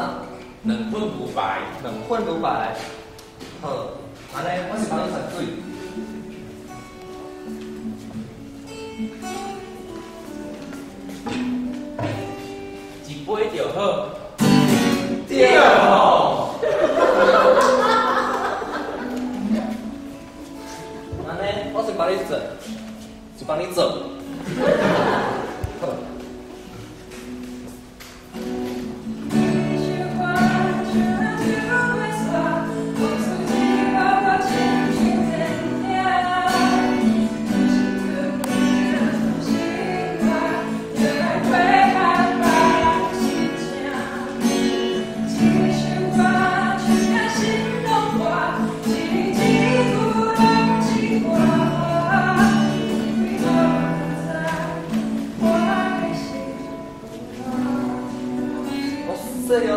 啥？两份牛排。两份牛排。好，按呢我先帮你传水。一杯就好。对吼。按呢，我先帮你做，就帮你做。好。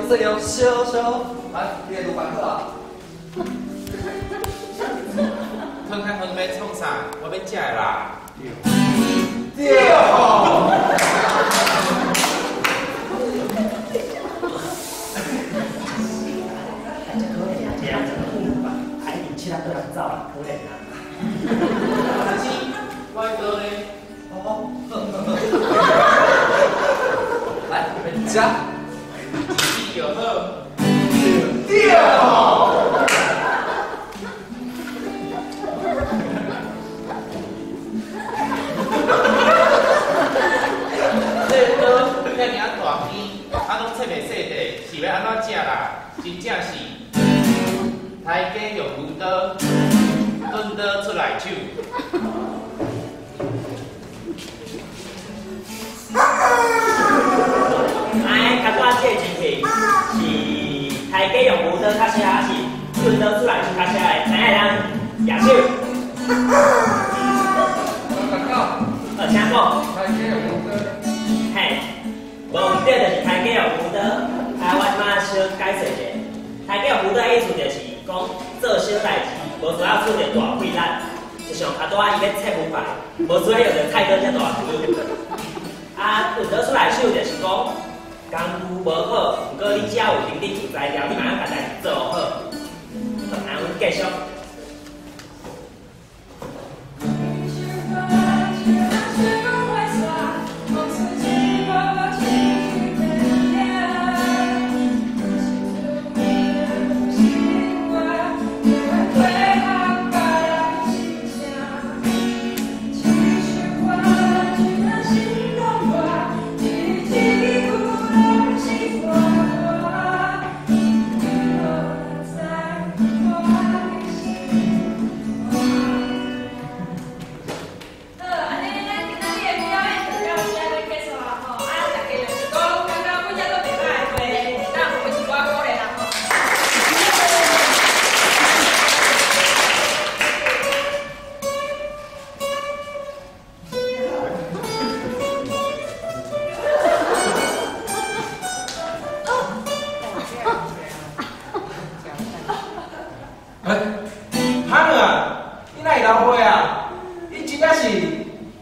细了，小小，来，你的卤饭好啊。汤较远欲创啥？我欲食的啦。对吼。这可怜啊，这人真富吧，还引起他都人走啦，可怜啊。阿姊，我的刀呢？哦，好好好。来，食。就好。对吼。这刀遐尔啊大支，啊拢切袂细块，是欲按怎食啦？真正是，刣家用牛刀，钝刀出内手。哎，较早这个情形是刣家用牛刀较适，还是钝刀出内手较适的？知影的人举手。好，请讲。刣家用牛刀。嘿，无毋对，就是刣家用牛刀。啊，我这摆小解释一下，刣家用牛刀的意思就是讲做小代志，无需要出著大费力。就像较拄仔伊欲切牛排，无需要用著菜刀遮大支。啊，钝刀出内手就是讲工具无好，毋过你只要有能力有才调，你嘛会当共代志做好。好，那阮继续。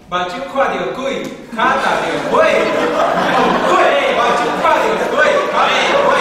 目睭看著鬼，跤踏著火，鬼，目睭看著鬼，跤踏著火。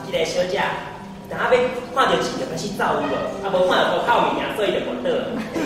一个钱一点火。但仔欲看著錢就開始走有無？啊無看著糊口物件，所以就跋倒。